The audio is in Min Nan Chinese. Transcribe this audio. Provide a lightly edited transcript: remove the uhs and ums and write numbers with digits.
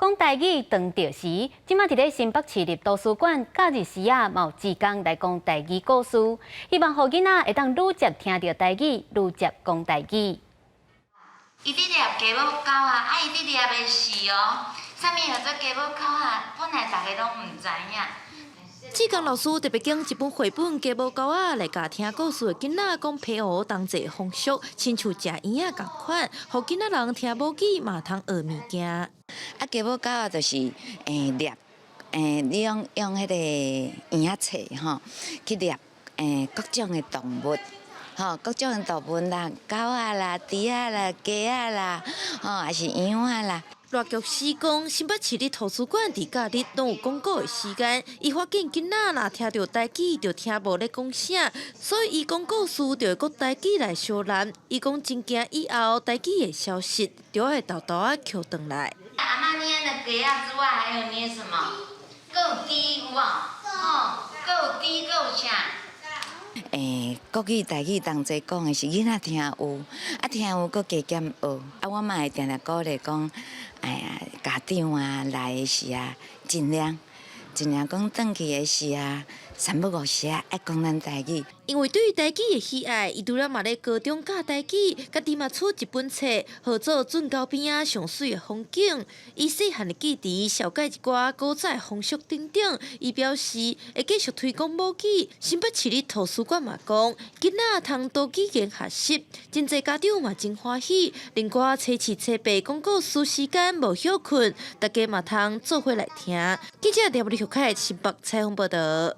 講台語當著時，這馬佇咧新北市立圖書館假日時仔，嘛有志工來講台語故事，希望予囡仔會當愈捷聽著台語，愈捷講台語。伊佇掠雞母狗仔，啊伊佇掠的是哦，啥物叫做雞母狗仔？本來逐家攏毋知影。志工老師特別揀一本繪本《雞母狗仔》來共聽故事的囡仔講澎湖當地風俗，親像食圓仔仝款，予囡仔人聽母語嘛通學物件。啊，雞母狗仔就是掠你用用彼个圓仔冊吼去掠各種的動物。吼，各種的動物啦，狗仔啦、豬仔啦、雞仔啦，吼，抑是羊仔啦。賴玉詩講，新北市立圖書館佇假日攏有講古的時間。伊發現囡仔若聽著台語，就聽無咧講啥，所以伊講故事就會閣台語來相連。伊講真驚以後台語會消失，就愛沓沓仔抾轉來。阿嬤捏的雞仔之外，還有捏什麼？閣有豬有無？吼，閣有豬，閣有啥？國語、台語同齊講的是囡仔聽有，啊聽有閣加減學，啊我嘛會定定鼓勵講，哎呀家長啊來的時啊，盡量盡量講轉去的時啊，三不五時啊愛講咱台語。因為對台語的喜愛，伊除了嘛咧高中教台語，家己嘛出一本冊，號做圳溝邊仔上媠的風景。伊細漢會記得紹介一寡古早的風俗等等。伊表示會繼續推廣母語。新北市立圖書館嘛講，囡仔通多語言學習，真濟家長嘛真歡喜。另外，初七初八講故事時間無歇睏，大家嘛通做伙來聽。記者廖立秀凱新北採訪報導。